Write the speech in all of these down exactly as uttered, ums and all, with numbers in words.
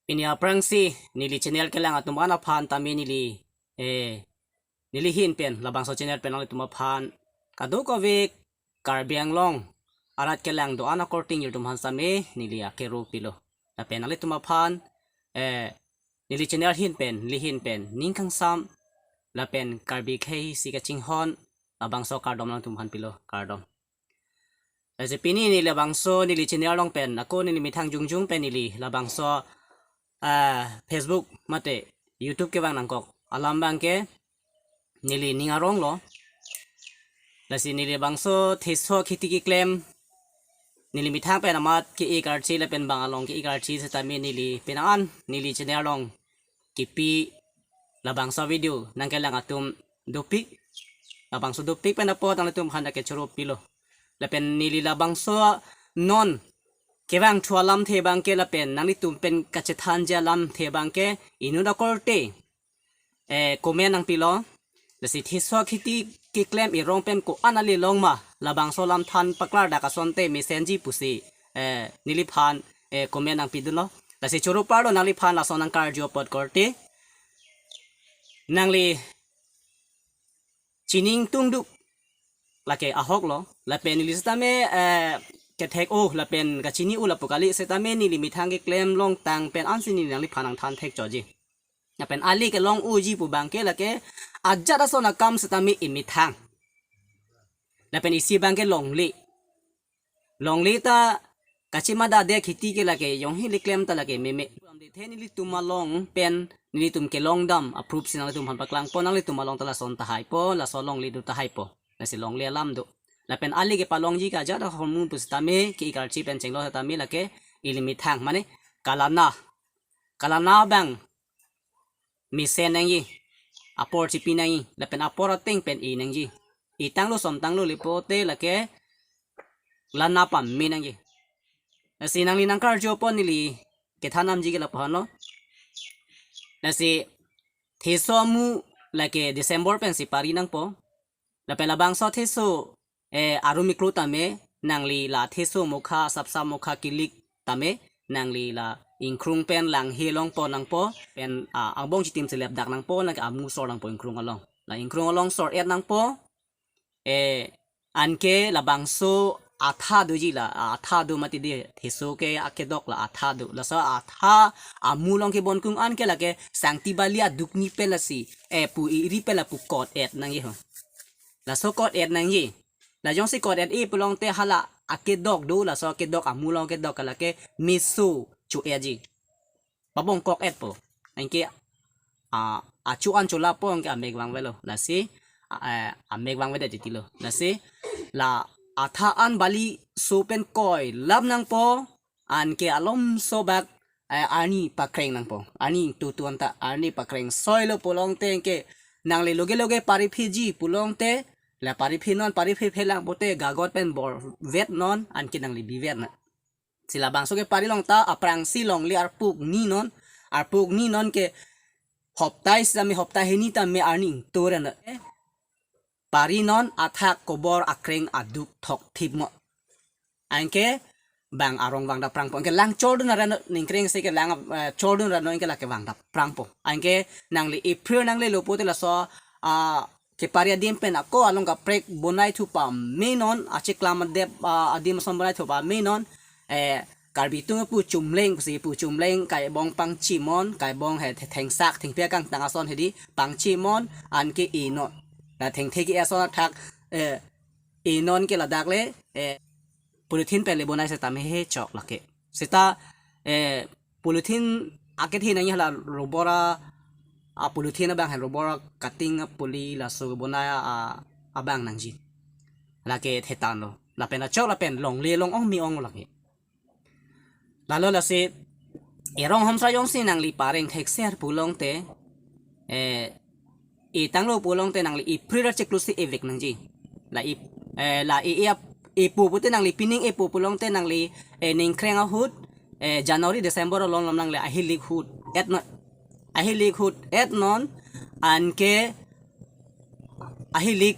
Pini aphrangsi neli channel kelang atum an aphan tame neli, eh, neli ahin pen labangso channel pen nanglitum aphan kadokave Karbi Anglong arat kelang do-an akorte ingjir atum aphan tame neli akero pilo. Lapen nanglitum aphan, eh, neli channel ahin pen, neli ahin pen ning kangsam lapen Karbi akhei isi kachinghon labangso kardom nangtum aphan pilo, kardom. Lasi pini neli labangso neli channel along pen ako neli methang jongjong pen neli labangso, ah, Facebook mate YouTube kevang nangkok alam abangke neli ning aronglo. Lasi neli labangso theso akhiti keklem neli methang pen amat ke-ik archi lapen bang along ke-ik archi setame neli penang an neli channel along kipi labangso video nangkelang atum dopik, labangso dopik pen apot nanglitum aphan kechoro pilo. Lapen neli labangso non kevangthu alamthe abangke lapen nanglitum pen kachethanji alamthe abangke inut akorte, eh, comment nangpilo. Lasi theso akhiti keklem erong pen ko-an ale longma labangso alam than paklardak asonte mesenji pusi, eh, neliphan, eh, comment nangpidunlo. Lasi choro parlo nangliphan lason nangkarju apot korte. Nangli chini ingtungduk lake ahoklo, lapen neli setame, eh, kethek-o lapen kachini-o lapu kali setame neli methang keklem longtang pen ansi neli nangliphan nangthan thekchotji. Lapen ale kelong-oji pu abangke lake ajat ason akam setame emethang. Lapen isi abangke longle. Longle ta kachimada de akhiti ke lake jongsi le klem ta lake meme. Amde the nelitum along pen nelitum kelongdam aprup si nanglitum aphan paklangpo, nanglitum along ta lason tahaipo, laso longle do tahaipo. Lasi longle alam do. Lapen ale kepalongji ke ajat ahormu pu setame ke-ik archi pen chenglo setame lake ili methang mane kalana. Kalana abang mesen nangji, apor chipi nangji, lapen apor ateng pen i nangji. I tanglo som tanglo le pulote lake lana pame nangji. Lasi nangli nangkarju apot neli kethan damji ke lapu-anlo. Lasi theso amu lake December pensi pari nangpo. Lapen labangso theso, eh, arum iklo tame, nangli la theso mokha, sapsap mokha kilik tame, nangli la ingkrung pen langhe longpo nangpo, pen, ah, angbong chitim si lepdak nangpo, nangke amu sor nangpo ingkrung along. La ingkrung along sor-et nangpo, eh, anke labangso atha doji la, ah, atha do mati de, theso ke akedok la atha do. Laso atha amu along kebon kung anke lake sangti bali aduk ni pen lasi, eh, pu iri pen lapu kot-et nangji ho. Laso kot-et nangji. La jongsi kot-et-e pulote hala akedok do, laso akedok amu along kedok ke lake meso cho-etji. Pabongkok-etpo. Anke, ah, achu an cholapo anke amek vangvelo. Lasi, ah, eh, amek vangvedet titilo. Lasi, la atha an bali so pen koilap nangpo, anke alomso bak, eh, arni pakreng nangpo. Arni tutu anta arni pakreng soilo pulote anke nangli loge loge paripheji pulote, la pariphe non, pariphe phelang pote gagot pen borvet non, anke nangli bivet na. Si labangso kepari along ta aphrangsi longle arpu ni non, arpu ni non ke hoptai sitame hoptai hini tame arni ingto ren. Pari non athak kobor akreng aduk thokthip mo. Anke bang arong vangdap prangpo. Anke lang chordun aran ningkreng se ke lang, eh, chordun aran anke lake vangdap prangpo. Anke nangli April nanglelo pote laso, ah, kepari adim pen ako along kaprek bonaithu pame non, achiklam adep, ah, adim ason bonaithu pame non, eh, Karbi atum pu chumleng, pusi pu chumleng, kaibong pangchimon, kaibong he the-, thengsak, thengpi akangtang ason hedi, pangchimon, anke i non. La thengthe ke ason athak, eh, i non ke ladak le, eh, polythene pen le bonai setame he chok lake. Seta, eh, polythene akethe nangji hala rubber a, a polythene abang he rubber a cutting a poly laso bonai a, a, abang nangji. Lake thetan lo. Lapen achok lapen longle long-ong me-ong lake. Lalo lasi erong homsra jongsi nangli pareng thekser pulote, eh, i tanglo pulote nangli April achiklo si evek nangji. La i, eh, la i, i ap-, ipu pote nangli pining ipu pulote nangli, eh, ningkreng ahut, eh, January December along lom nangli ahilik hut-et non. Ahilik hut-et non anke ahilik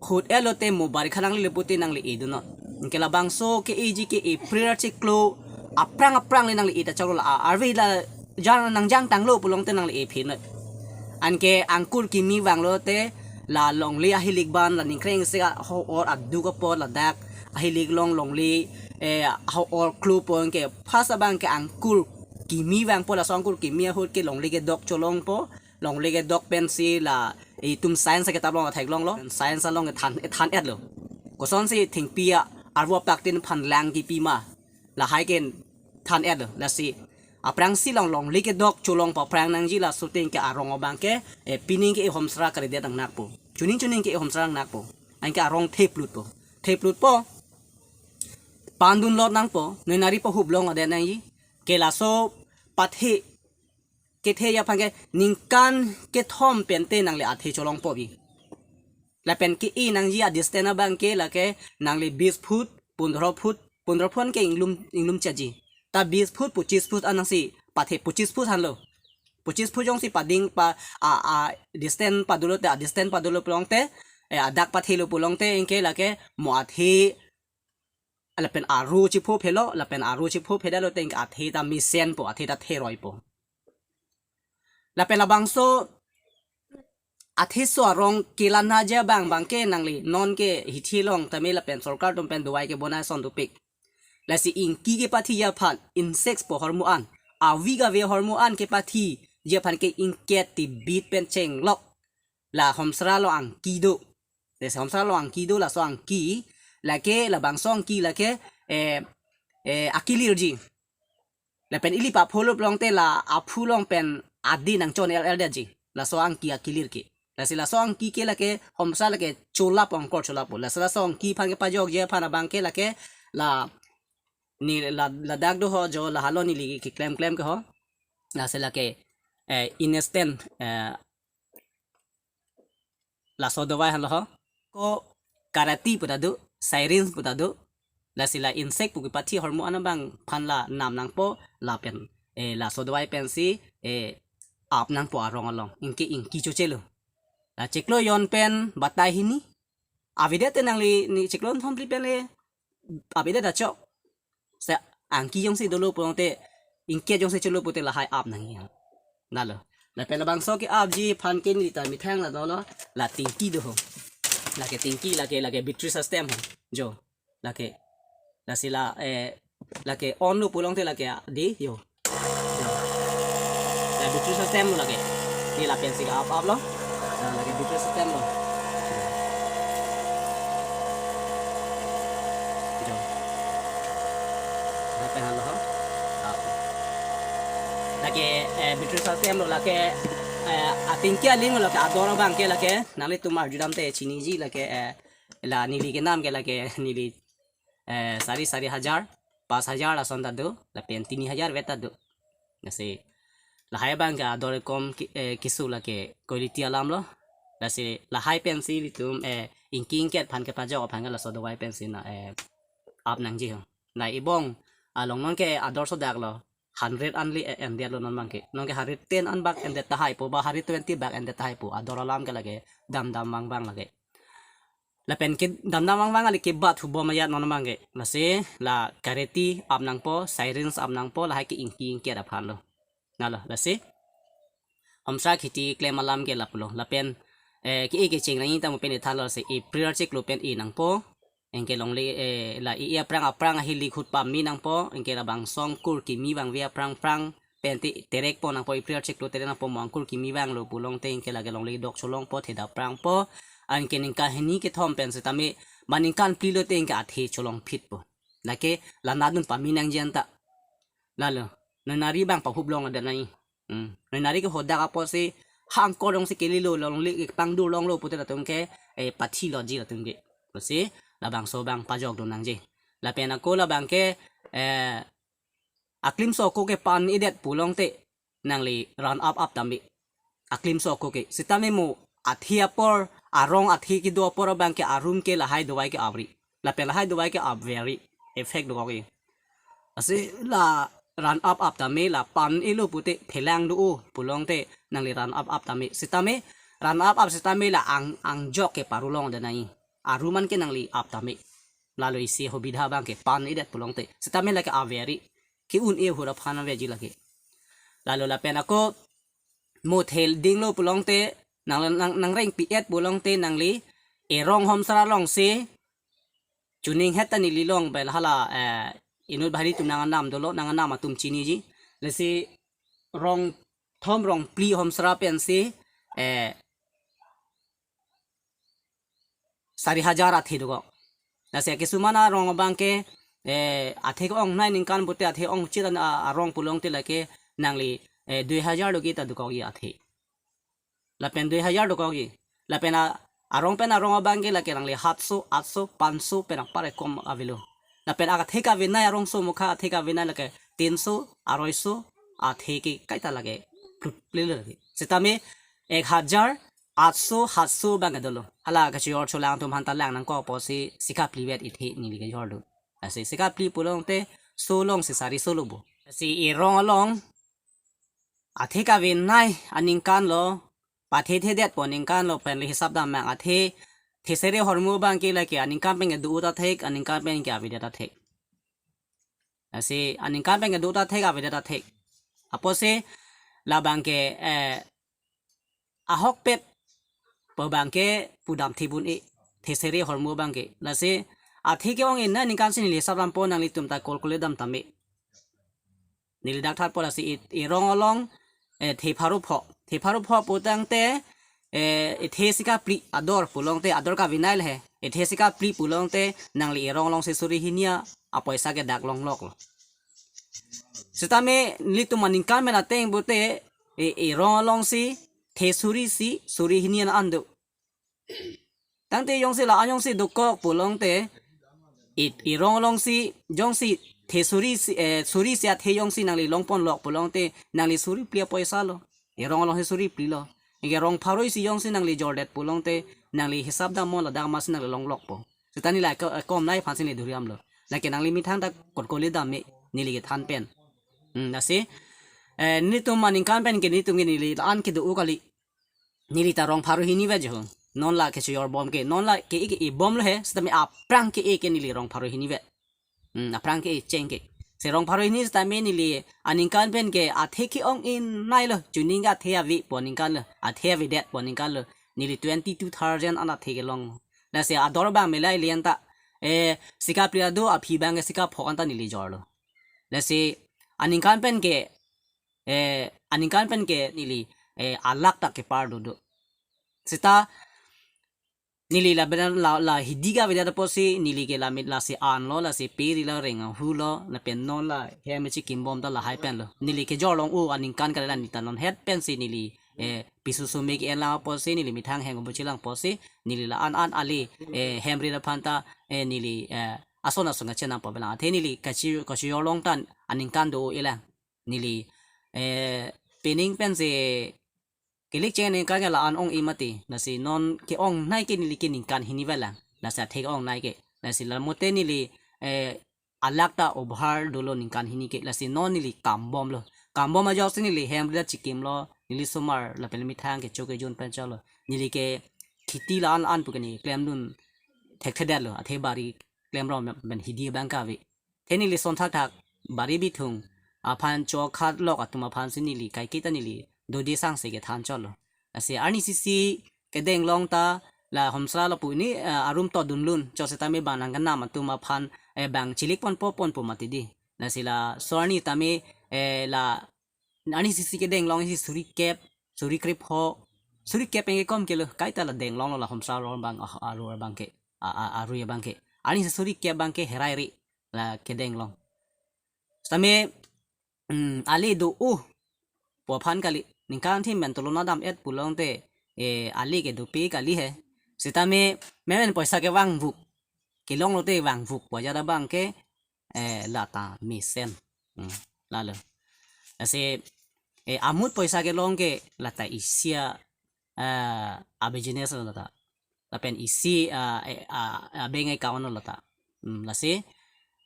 hut-et lote mo barikha nanglelo pote nangli idun non. Anke labangso ke-ikji ke April achiklo aphrang aphrang le nangli-ik ta choklo la a-, arve la jang nangjang tanglo pulote nangli ephi noi. Anke angkur kimi vanglote la longle ahilik ban la ningkreng se ho or aduk apot ladak ahilik along longle, eh, ho or klo po anke first abangke angkur kimi vangpo, laso angkur kimi ahut ke longle kedok cholongpo, longle kedok pensi la itum science akitap along theklonglo, science along than than-etlo. Kosonsi thengpi a arvo apaktin aphan lang kipi ma, lahai ke than-etlo. Lasi aphrangsi long longle kedok cholongpo aphrang nangji, laso ateng ke arong abangke, eh, pining ke ihomsra karidet angnakpo. Chuning chuning ke ihomsra angnakpo. Anke arong theplutpo. Theplutpo. Pandun lot nangpo, noi nari pahup long adet nangji. Ke laso pathe kethe aphan ke ningkan kethom pente nangli athe cholongpo bi. Lapen ke-e nangji a distance abangke lake nangli bis foot, pondro foot, pondro foot ke inglum inglum chaji. Ta bis foot, pochis foot anangsi pathe, pochis foot hanlo. Pochis foot jongsi pading pa a a distance padolo te, a distance padolo pulote, eh, adak pathelo pulote anke lake mo athe lapen aru chipho phelo, lapen aru chipho phedalo te anke athe ta mesenpo, athe ta theroipo. Lapen labangso atheso arong kelang aja abang abangke nangli non ke hithi long tame lapen sorkar atum pen dawai kebonai ason dopik. Lasi ingki kepathi aphan insects po hormu an, avi kave hormu an kepathi aphan ke ingket tibit pen chenglok. La homsra along angki do. Lasi homsra along angki do, laso angki lake, labangso angki lake, eh, eh, akilir ji. Lapen ili papholo pulote la aphu along pen adi nangchon el el detji. Laso angki akilir ke. Lasi laso angki ke lake homsra lake cholap, angkor cholappo. Lasi laso angki aphan kepajokji aphan abangke lake la ne la ladak do ho jo, lahelo neli keklem klem ke ho. Lasi lake, eh, insects, eh, laso dawai hanlo ho. Ko karate pu ta do, syringe pu ta do. Lasi la insect pu kepathi hormu an abang aphan la nam nangpo lapen, eh, laso dawai pensi, eh, ap nangpo arong along. Anke ingki chochelo. La chiklo jon pen batai hini. Avedet te nangli ne chiklo thom phli pen le avedet ta chok. Se angki jongsi dolo pulote, ingket jongsi cholo pute lahai ap nangji. Lalo. Lapen labangso ke-apji aphan ke neli ta methang la dolo, la tingki do ho. Lake tingki, lake, lake battery system ho. Jo. Lake. Lasi la, eh, lake on lo pulote lake, ah, di, yo. Jo. La battery system lo lake. Di lapensi ke-ap ap lo. La lake battery system lo. Jo. Lapen hanlo ho. Ah. Lake, eh, battery system lo lake, eh, atingki aling lo lake ador abangke lake nanglitum arjudam te chiniji lake, eh, la neli kenam ke lake neli, eh, sari sari hajar, pas hajar lason ta do, lapen tini hajar vet ta do. Lasi lahai abangke ador kom ki-, eh, kisu lake quality alam lo. Lasi lahai pensi ilitum, eh, ingki ingket aphan kepajok aphan ke laso dawai pensi na, eh, ap nangji ho. Na ibong along non ke ador sodak lo. Hundred an le, eh, endet lo non abangke. Non ke hundred ten an bak endet tahai po, ba hundred twenty bak endet tahai po. Ador alam ke lake damdam vangbang lake. Lapen ke damdam vangbang ale kebat hubom ajat non abangke. Lasi la karate ap nangpo, syringe ap nangpo, lahai ke ingki ingket aphan lo. Lalo, lasi. Homsra khiti klem alam ke lapulo. Lapen, eh, ke-e kecheng nangji ta mo pen ithan lo, lasi April chiklo pen e nangpo. Anke longle, eh, la e aphrang aphrang ahilik ahut pame nangpo. Anke labangso angkur kimi vangve aphrang aphrang pen te terekpo nangpo, April chiklo terek nangpo, mo angkur kimi vanglo pulote anke lake longle dok cholongpo, theda aphrangpo. Anke ningkan hini kethom pen setame, ma ningkan phli lote anke athe cholongphitpo. Lake la nadun pame nangji anta. Lalo, noi nari abang pahup long adet nai. Hmm. Noi nari ke hodak apotsi ha angkor jongsi kelelo longle kepangdur longlo pute latum ke, eh, pathi loji latum ke. Lasi labangso abang pajok do nangji. Lapen ako labangke, eh, aklimso ako ke pan-edet pulote nangli run up ap tame. Aklimso ako ke. Setame mo athe apor, arong athe kedo apor abangke arum ke lahai dawai ke-apri. Lapen lahai dawai ke-ap very effect dokok ke. Lasi la run up ap tame, la pan-elo pute phelang do-o pulote nangli run up ap tame. Setame run up ap setame la ang, angjok ke paru long adet nai. Arum an ke nangli ap tame. Lalo isi hobidha abangke pan-edet pulote. Setame lake averi. Ke-un-e ahut aphan aveji lake. Lalo lapen ako mo thel dinglo pulote nang, nang, nangrengpi-et pulote nangli erong Homsra alongsi chuning het ta neli long pen hala, eh, inut bahari atum nang anam dolo, nang anam atum chiniji. Lasi rong thom rong phli Homsra pensi, eh, sari hajar athe dokok. Lasi akisuman arong abangke, eh, athe ke-ongnei aningkan pute athe ongchit an a-, arong pulote lake nangli, eh, dui hajar dokok ta dokokji athe. Lapen dui hajar dokokji. Lapen a, arong pen arong abangke lake nangli hatso, atso, panso pen apar ekom avelo. Lapen athe kavenei arongso mukha athe kavenei lake tinso, aroiso, athe ke kaita lake plutplelo lake. Sitame ek hajar atso, hatso abang dolo. Hala kachijor cholang atum aphan ta lang nangkok apotsi sika phli vet ithe neli kejor do. Lasi sika phli pulote so alongsi sariso lo bo. Lasi erong along athe kavenei aningkan lo, pathe thedet pu aningkan lo penle hisap dam mang athe, thesere hormu abangke lake aningkan pen kedo-o ta thek, aningkan pen ke avedet ta thek. Lasi aningkan pen kedo-o ta thek, avedet ta thek. Apotsi labangke, eh, ahokpet pu abangke pudam thibun-e, thesere hormu abangke. Lasi athe ke-ong-e aningkansi neli hisap dampo, nanglitum ta calculate dam tame. Neli dak tharpo lasi i, erong along, eh, the pharo pho. The pharo pho putangte, eh, ithe sika phli ador pulote ador kavenei le he. Ithe sika phli pulote nangli erong alongsi suri hini apoisa ke dak longloklo. Sitame nelitum aningkan pen ateng pute, eh, erong alongsi the suri isi, suri hini an do. Tangte jongsi la-an jongsi dokok pulote, i, erong alongsi jongsi the suri isi, eh, suri isi athe jongsi nangli longponlok pulote, nangli suri phli apoisa lo. Erong alongsi suri phli lo. Anke rong pharo isi jongsi nangli jordet pulote, nangli hisap damnon ladak amatsi nangli longlokpo. Sita neli ako, ako-omnei aphansi neli duri damlo. Lake nangli methang ta calculate dam me, neli kethan pen. Hmm, lasi, eh, nelitum aningkan pen ke nelitum ke neli la-an kedo-o kali. Neli ta rong pharo hini vet jo. Non la kachijor bom ke, non la ke-e ke-e bomlo he, sitame aphrang ke-e ke neli rong pharo hini vet. Hmm, aphrang ke-e cheng ke. Lasi rong pharo hini sitame neli aningkan pen ke athe ke-ong-e nei lo, chuning ke athe ave pu aningkan lo, athe avedet pu aningkan lo. Neli twenty two thousand an athe kelong. Lasi ador abang melai lian ta, eh, sika phli ado, aphi abangke sika pho an ta neli jorlo. Lasi aningkan pen ke, eh, aningkan pen ke neli, eh, alakh ta kepar dodo. Sita neli la bena la, la hidi ke avedet apotsi neli ke la mit lasi anlo, lasi pe ri la reng ahu lo, lapen non la hem chikim bom ta lahai pen lo. Neli kejor long-o aningkan kali la neli ta non het pensi neli, eh, pisu sume ke-en lang apotsi neli methang hem kebuchi lang apotsi neli la-an an ale, eh, hem ri aphan ta, eh, neli, eh, ason ason kachenam po belang. Athe neli kachi, kachijor long ta aningkan do-o-e lang. Neli, eh, pining pensi kelik cheng aningkan ke la-an ong-e mati. Lasi non ke-ongnei ke neli ke ningkan hini vet lang. Lasi athe ke-ongnei ke. Lasi la mote neli, eh, alakh ta over dolo ningkan hini ke. Lasi non neli kam bomlo. Kam bom ajoksi neli hem ri ta chikimlo. Neli osomar lapen methang kecho kejun pen cholo. Neli ke kheti la-an an pu ke neli klemdun thekthedetlo. Athe bari klem rom pen hidi abang kave. The neli son thakthak bari bithung aphan chokhat lok atum aphansi neli kaiketa neli dodi sangse kethan cholo. Lasi arni sisi kedeng long ta la Homsra lapu ni, eh, arum to dunlun cho sitame bang nangkanam atum aphan, eh, bang chilik ponpo ponpo mati di. Lasi laso arni tame, eh, la arni sisi kedeng long isi suri kep, suri krepho, suri kep pen ke kom ke lo, kaita la deng longlo la Homsra arong abang, ah, aru abangke, a, a, aru abangke. Arni suri kep abangke herai ri la kedeng long. Sitame, mm, ale do-o pu aphan kali, ningkan thim pen tulona dam-et pulote, eh, ale ke dope kali he. Sitame memen poisa ke vangvuk. Kelong lote vangvuk pu ajat abangke, eh, lata mesen. Hmm, lalo. Lasi, eh, amut poisa kelong ke lata isi a, eh, a business lo lata. Lapen isi, ah, eh, ah, ah, bank account lo lata. Hmm, lasi,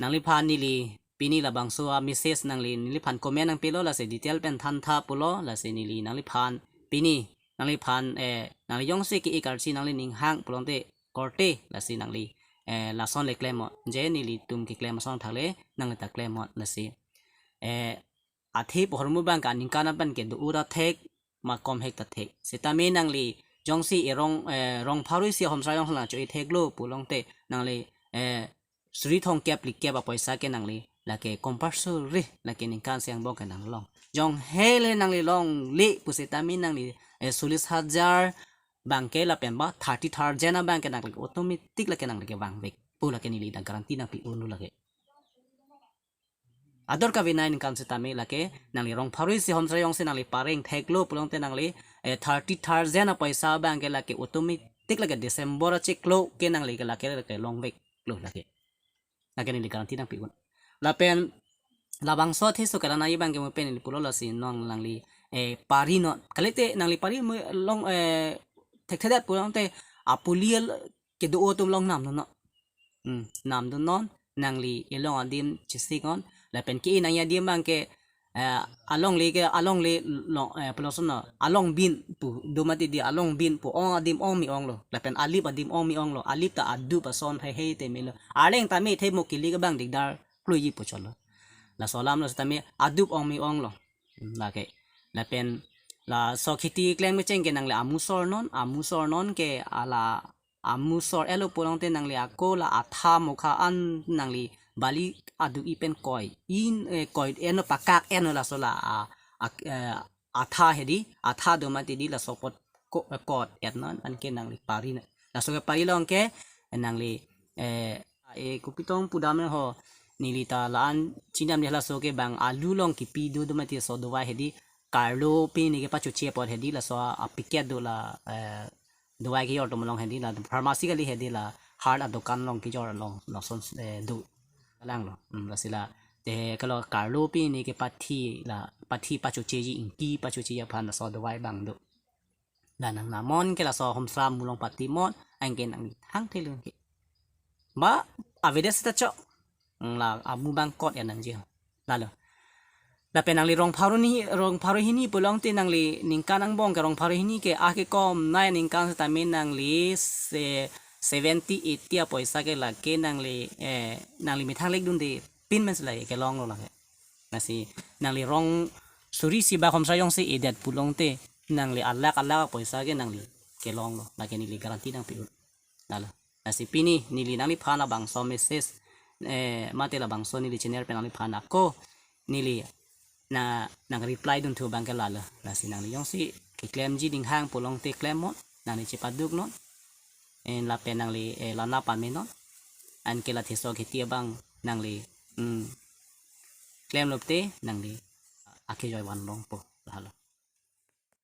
nangliphan neli pini labangso a message nangli neliphan comment nangpilo, lasi detail pen thantha pulo, lasi neli nangliphan pini, nangliphan, eh, nangli jongsi ke-e karsi nangli ning hang pulote korte, lasi nangli, eh, lason le klemnon. Je nelitum keklem ason thakle nangli ta klemnon, lasi, eh, athe pu ahormu abang ke aningkan abang ke do-o ta thek, ma komhek ta thek. Sitame nangli jongsi erong, eh, rong pharo isi Homsra Rongso nang cho-e theklo pulote nangli, eh, suri thomkep phlikep apoisa ke nangli lake compulsory lake ningkan isi angbong ke nang long. Jong hele nangli longle pusitame nangli, eh, solis hajar abang ke lapen ba thirty thousand abang ke nangli automatic lake nangli kevangvek pu lake neli ta guarantee nangpi-unlo lake. Ador kavenai ningkan sitame lake nangli rong pharo isi Homsra Rongso nangli pareng theklo pulote nangli, eh, thirty thousand apoisa abang ke lake automatic lake December achiklo ke nangli ke lake lake longveklo lake. Lake neli guarantee nangpi-un. Lapen labangso athe so kelang nai abang ke mo pen neli pulo lasi non nangli, eh, pari non. Kalite nangli pari mo long, eh, thekthedet pulote apuli kedo-o atum long namdun non. Hmm, namdun non, nangli elong adim chesik non, lapen ke-e nangji adim abang ke, eh, alongle ke, alongle long, eh, pulo ason non, along bin pu, do mati di along bin pu ong adim ong me-onglo, lapen alip adim ong me-onglo, alip ta adup ason heihei te melo, arleng tame the mo kili ke abang dikdar kluiji pu chotlo. Laso alamlo sitame adup ong me-onglo. Hmm, lake. Lapen laso kheti klem kecheng ke nangli amusor non, amusor non ke ala amusor-etlo pulote nangli ako la atha mokha an nangli bali aduk-i pen koi. In, eh, koi enlo pakak enlo laso la a, a, eh, atha hedi, atha do mati di laso apot ko-, eh, kot-et non anke nangli pari non. Laso kepari along ke nangli, eh, e kopi tong pudam ho neli ta la-an chinidamde laso ke bang alu along kipi do do mati laso dovai hedi karlo pini kepachoche apot hedi laso a, a packet do la, eh, dovai kejor atum along hedi la pharmacy kali hedi la heart adokan along kejor along lason, eh, do. Langlo. Hmm, lasi la te kalo karlo pini kepathi la pathi pachocheji ingki pachocheji aphan laso dovai abang do. La nang namon ke laso Homsra amu along pati mon anke nangli thang thelun ke. Ba avedet seta chok. Hmm, la amu abang kot-et nangji ho. Lalo. Lapen nangli rong pharo ni, rong pharo hini pulote nangli ningkan angbong ke rong pharo hini ke akekom nai ningkan sitame nangli se seventy eighty apoisa ke lake nangli, eh, nangli methang lek dunde pin men sila kelonglo lake. Lasi nangli rong suri isi bak Homsra Rongso edet pulote nangli alak alak apoisa ke nangli kelonglo. Lake neli guarantee nangpi-un. Lalo. Lasi pini neli nangliphan labangso message, eh, mate labangso neli channel pen nangliphan ako neli na nang reply dunthu abang ke lalo. Lasi nangli jongsi keklemji dinghang pulote klem non, nangli chepaduk non. En lapen nangli, eh, lana pame non. Anke la theso kheti abang nangli, hmm, klemlo te nangli akejoi van longpo.